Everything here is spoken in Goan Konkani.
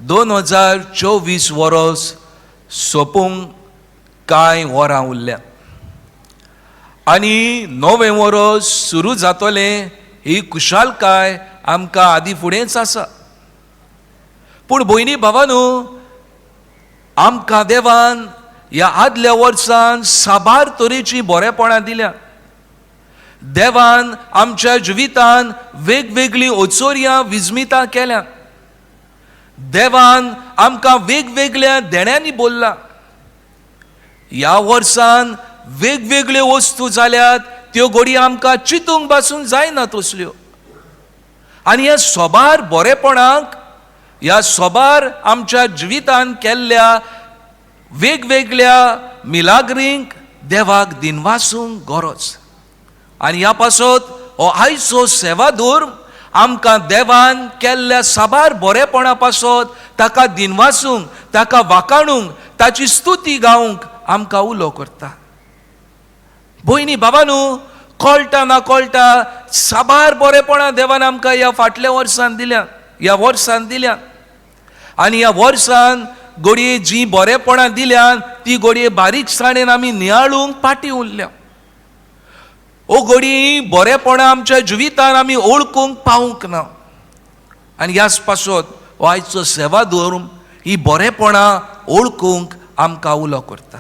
2024 वरोस सोंपूंक कांय वरां उरल्या आनी नवें वरोस सुरू जातलें ही खुशालकाय आमकां आदी फुडेंच आसा. पूण भयणी भावानू, आमकां देवान ह्या आदल्या वर्सान साबार तरेचीं बरेपणां दिल्या. देवान आमच्या जिवितान वेगवेगळीं ओचोरयां विजमितां केल्या. देवान आमकां वेगवेगळ्या देण्यांनी बोल्ला. ह्या वर्सान वेगवेगळ्यो वस्तू जाल्यात, त्यो घडये आमकां चिंतूंक पासून जायना तसल्यो. आनी ह्या सोबार बरेपणाक, ह्या सोबार आमच्या जिवितान केल्ल्या वेगवेगळ्या मिलाग्रींक देवाक दिनवासूंक गरज. आनी ह्या पासत हो आयचो सेवादूर आमकां देवान केल्ल्या साबार बरेपणा पासत ताका दिनवासूंक, ताका वाखाणूंक, ताची स्तुती गावंक आमकां उलो करता. भयणी बाबानू, कळटा ना कळटा साबार बरेपणां देवान आमकां ह्या फाटल्या वर्सान दिल्या, ह्या वर्सान दिल्या. आनी ह्या वर्सान घडये जीं बरेपणां दिल्यान ती घडये बारीकसाणेन आमी नियाळूंक फाटीं उरल्या. ओ घडये बरेपणां आमच्या जिवितान आमी वळखूंक पावूंक ना. आनी ह्याच पासत हो आयचो सेवा धर्म ही बरेपणां वळखूंक आमकां उलो करता.